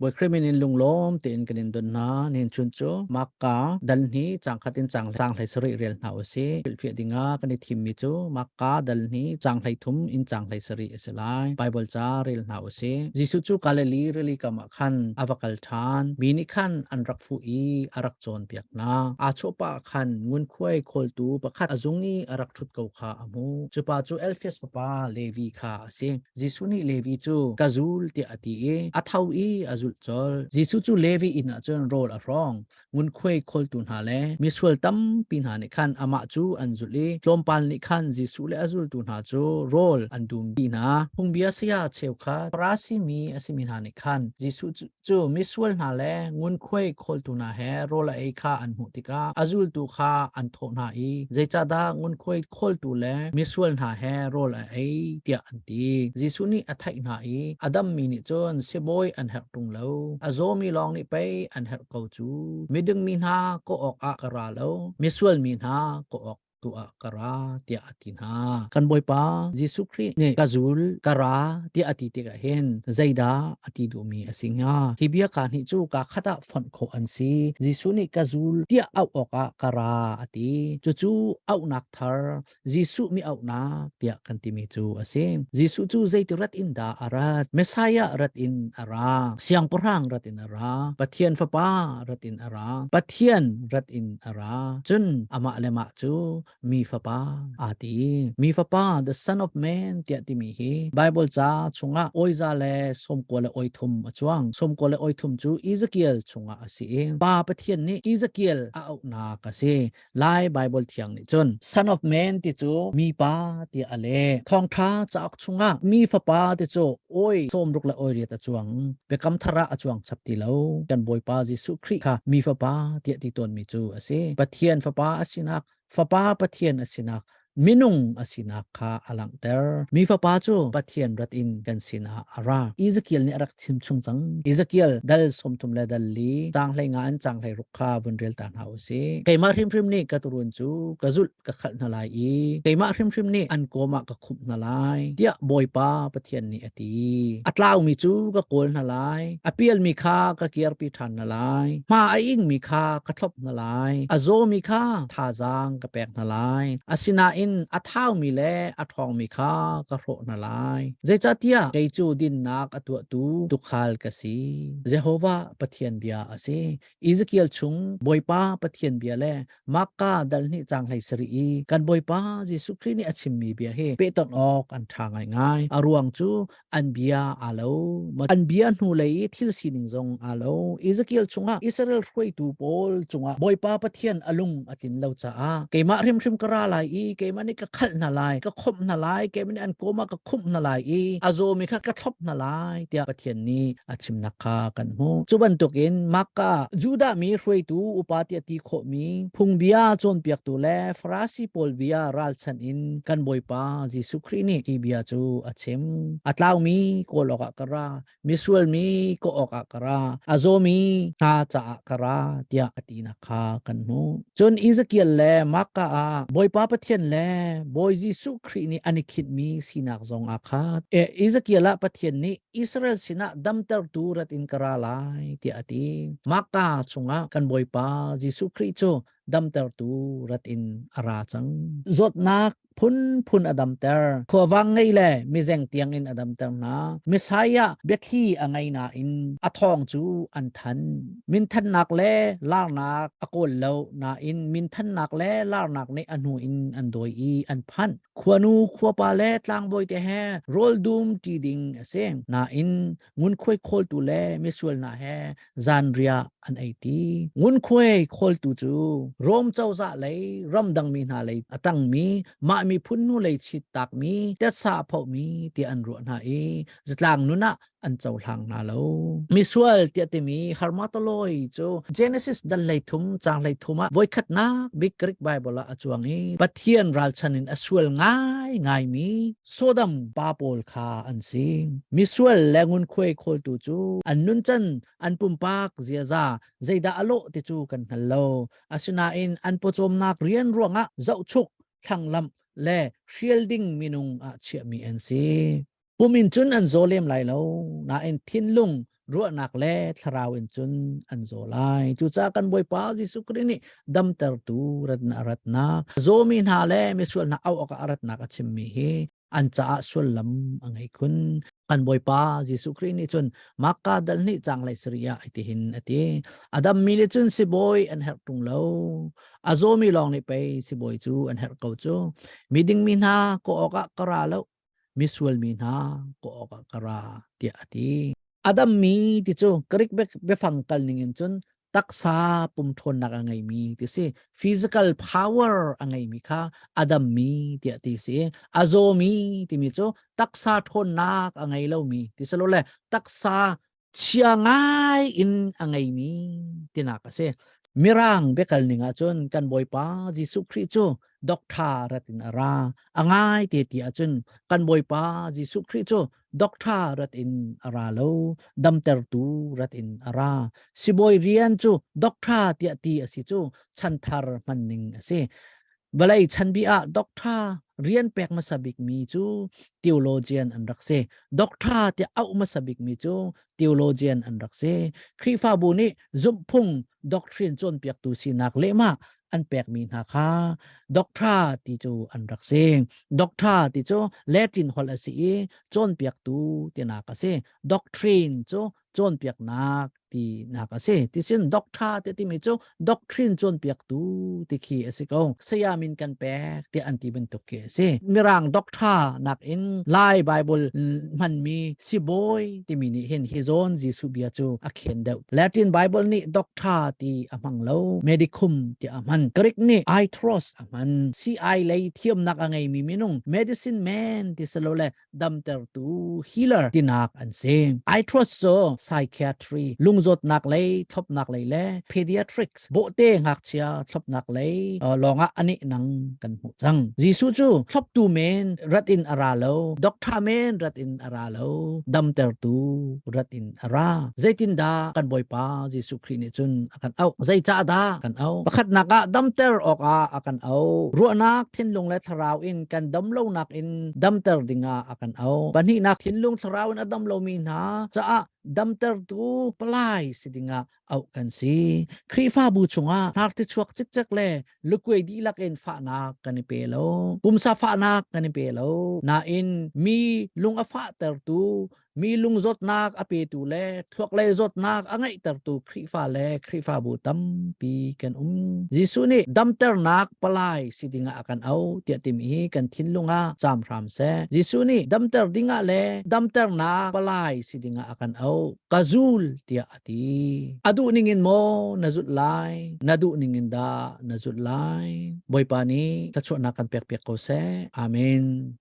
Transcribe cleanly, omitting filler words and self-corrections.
Bawi Khrih min in lunglawm tein kan in don hna. Nihin chun cu Makka dal hnih caang khat in caang caang 17 rel hna usih. Hrilhfiah dingah kan i thimmi cu Makka dal hnih caang 13 in caang 17 a si lai. Baibal ca rel hna usih. Jesuh cu Galilee rili kam ah khan a va kal ṭhan. Mi nih khan an rak fuh i a rak cawnpiak hna. Aa chawhpah ah khan ngunkhuai khawltu pakhat a zung i a rak ṭhut ko kha a hmuh. Cu pa cu Alfeus fapa Levi kha a si. Jesuh nih Levi cu ka zul tiah a ti i a tho i a zulh colh. Jesuh cu Levi inn ah cun rawl a hrawng. Ngunkhuai khawltu hna le misual tampi hna nih khan amah cu an zulh i tlawmpal nih khan Jesuh le a zultu hna cu rawl an dumpi hna. Phungbia saya cheukhat Farasi mi a simi hna nih khan Jesuh cu misual hna le ngunkhuai khawltu hna he rawl a ei kha an hmuh tikah a zultu kha an thawh hna i zeicahdah ngunkhuai khawltu le misual hna he rawl a ei tiah an ti. Jesuh nih a theih hna i a dammi nih cun sibawi an herh ṭung lo. A zawmi lawng nih pei an herh ko cu. Miding mi hna kawh awkah ka ra lo, misual mi hna kawh awk tu ah ka ra tiah a ti hna. Kan Bawipa Jesuh Khrih nih ka zul, ka ra tiah a ti tikah hin zeidah a ti duhmi a si hnga? Hi bia kaa hnih cu kaa khat ah fonh khawh an si. Jesuh nih ka zul tiah auh awkah ka ra a ti. Cucu auhnak thar Jesuh mi auhnak tiah kan timi cu a si. Jesuh cu zeiti rat in dah a rat? Messiah rat in a ra. Siangpahrang rat in a ra. Pathian Fapa rat in a ra. Pathian rat in a ra. Cun amah le mah cu mi fapa aa ti. Mi fapa, the son of man tiah timi hi Bible ca chungah oiza le sawmkua le oithum a cuang. Sawmkua le oithum cu Ezekiel chungah a si i Pa Pathian nih Ezekiel a auhnak a si. Lai Bible thiang nih cun Son of Man ti cu mipa tiah a leh. Thawngṭha cauk chungah mi fapa ti cu oi 60 le oi riat a cuang. Biakam thar ah a cuang chap ti lo. Kan Bawipa Jesuh Khrih kha mi fapa tiah ti tawnmi cu a si. Pathian fapa a sinak, fapa Pathian a sinak, minung a sinak kha a langhter. Mi fapa cu Pathian rat in kan sinah a ra. Ezekiel nih a rak chim chung cang. Ezekiel dal 30 le dal li caang 15 in caang 16 kha vun rel ta hna u sih. Keimah hrimhrim nih ka tuurun cu ka zulh ka khalh hna lai i keimah hrimhrim nih an kawm ah ka khumh hna lai, tiah Bawipa Pathian nih a ti. A tlaumi cu ka kawl hna lai, a pialmi kha ka kirpi ṭhan hna lai, hma a ingmi kha ka thlop hna lai, a zawmi kha thazaang ka pek hna lai. Asinain a thaumi le a ṭhawngmi kha ka hrawh hna lai. Zeicahtiah kei cu dinnak a tuahtu tuukhal ka si. Jehovah Pathian bia a si. Ezekiel chung Bawipa Pathian bia le Marka dal hnih caang 17 i kan Bawipa Jesuh Khrih nih a chimmi bia hi pehtonh awk an ṭha ngaingai. A ruang cu an bia aa lo. An bia hnulei i thil sining zong aa lo. Ezekiel chungah Israel hruaitu pawl cungah Bawipa Pathian a lung a tlin lo caah keimah hrimhrim ka ra lai i keimah nih ka khalh hna lai, ka khawmh hna lai, keimah nih an kawm ah ka khumh hna lai i a zawmi kha ka thlop hna lai tiah Pathian nih a chimnak kha kan hmuh. Cu bantukin Marka Judah mi hruaitu upa tiah ti khawhmi phungbia cawnpiaktu le Farasi pawl bia ralchanh in kan Bawipa Jesuh Khrih nih hi bia cu a chim. A tlaumi kawl awkah ka ra, misual mi kawh awkah ka ra, a zawmi hna caah ka ra tiah a tinak kha kan hmuh. Cun Ezekiel le Marka ah Bawipa Pathian le Bawi Jesuh Khrih nih an i khinhmi sinak zong aa khat. Ezekiel ah Pathian nih Israel sinah damtertu rat in ka ra lai tiah a ti. Marka chungah kan Bawipa Jesuh Khrih cu damtertu rat in a ra cang. Zawtnak phunphun a damter. Khuavang ngei le mizeng tiangin a damter hna. Messiah biathli a ngei nain a thawng cu an than. Minthannak le larnak a kawl lo nain minthannak le larnak nih a hnu in an dawi i an phanh. Khuanu khuapa le tlangbawi te he rawl dum ṭi ding a si. Nain ngunkhuai khawltu le misual hna he zanriah an ei ṭi. Ngunkhuai khawltu cu Rom cozah lei ramdangmi hna lei a tangmi mah miphun hnu lei chittakmi tetsa a phohmi tiah an ruah hna i zatlang nun ah an cohlang hna lo. Misual tiah timi Harmatoloi cu Genesis dal 13 caang 13 ah voikhatnak bik Greek Bible ah a cuang i Pathian ralchan in a sual ngai ngaimi Sodom pa pawl kha an si. Misual le ngunkhuai khawltu cu an nuncan an pumpak ziaza zeidah a lawh ti cu kan hngal lo. Asinain an pawcawmnak rian ruangah zohchuk, thlanglamh le hrial ding minung ah chiahmi an si. Pum in cun an zaw lem lai lo, nain thinlung ruahnak le thlarau in cun an zaw lai. Cucaah kan Bawipa Jesuh Khrih nih damtertu ratna a ratnak, zawmi hna le misual hna auh awkah a ratnak a chimmi hi an caah sullam a ngei khun. Kan Bawipa Jesuh Khrih nih cun Makka dal hnih cang lei sari ah hitihin a ti. A dammi nih cun sibawi an herh ṭung lo. A zawmi lawng nih pei sibawi cu an herh ko cu. Miding mi hna kawh awkah ka ra lo, misual mi hna kawh awkah ka ra tiah a ti. A dammi ti cu Greek biafang kal ning in cun taksa pum ṭhawnnak a ngeimi ti si. Physical power a ngeimi kha a dammi tiah ti si. A zawmi timi cu taksa ṭhawnnak a ngei lomi ti si lo le taksa chia ngai in a ngeimi tinak a si. Mirang biakal ning ahcun kan Bawipa Jesuh Khrih cu doctor rat in a ra. A ngai te ti ahcun kan Bawipa Jesuh Khrih cu doctor rat in a ra lo, damtertu rat in a ra. Sibawi rian cu doctor tiah ti a si cu chanthar hman ning a si. Vawlei chanbi ah doctor rian pek hmasa bikmi cu theologian an rak si. Doctor tiah auh hmasa bikmi cu theologian an rak si. Khrihfabu nih zumhphung doctrine cawnpiaktu sinak lehmah an pekmi hna kha doctor ti cu an rak si. Doctor ti cu Latin holh a si i cawnpiaktu tinak a si. Doctrine cu cawnpiaknak tinak a si. Tisin doctor te timi cu doctrine cawnpiaktu ti khi a si ko. Saya min kan pek tiah an ti bantuk khi a si. Mirang doctor nakin Lai Bible hmanmi sibawi timi nih hin hi zawn Jesuh bia cu a khen deuh. Latin Bible nih doctor ti a hmang lo, medicum ti a hman. Greek nih iatros a hman. CI lei thiamnak a ngeimi minung medicine man ti silole damtertu healer tinak an si. Iatrus cu psychiatry, lungzawtnak lei thlopnak lei le pediatrics, bawhte ngakchia thlopnak lei lawngah ani nang kan hmuh cang. Jesuh cu thloptu men rat in a ra lo, doctor men rat in a ra lo, damtertu rat in a ra. Zeitindah kan Bawipa Jesuh Khrih nih cun a kan auh? Zeicah dah kan auh? Pakhatnak ah damter awkah a kan auh. Ruahnak, thinlung le thlarau in kan dam lonak in damter dingah a kan auh. Pahnihnak, thinlung thlarau in a dam lomi hna caah damtertu palai si dingah auh kan si. Khrihfabu chungah hnarti chuak cikcek le lukuai dihlak in fahnak kan i pe lo. Pumsa fahnak kan i pe lo. Nain mi lung a fahtertu mi lungzawtnak a petu le thluaklei zawtnak a ngeihtertu Khrihfa le Khrihfabu tampi kan um. Jesuh nih damternak palai si dingah a kan auh tiah timi hi kan thinlung ah caam hram seh. Jesuh nih damter dingah le damternak palai si dingah a kan auh. Ka zul tiah a ti. A duh ningin maw na zulh lai? Na duh ningin dah na zulh lai? Bawipa nih thluachuahnak kan pekpiak ko seh. Amen.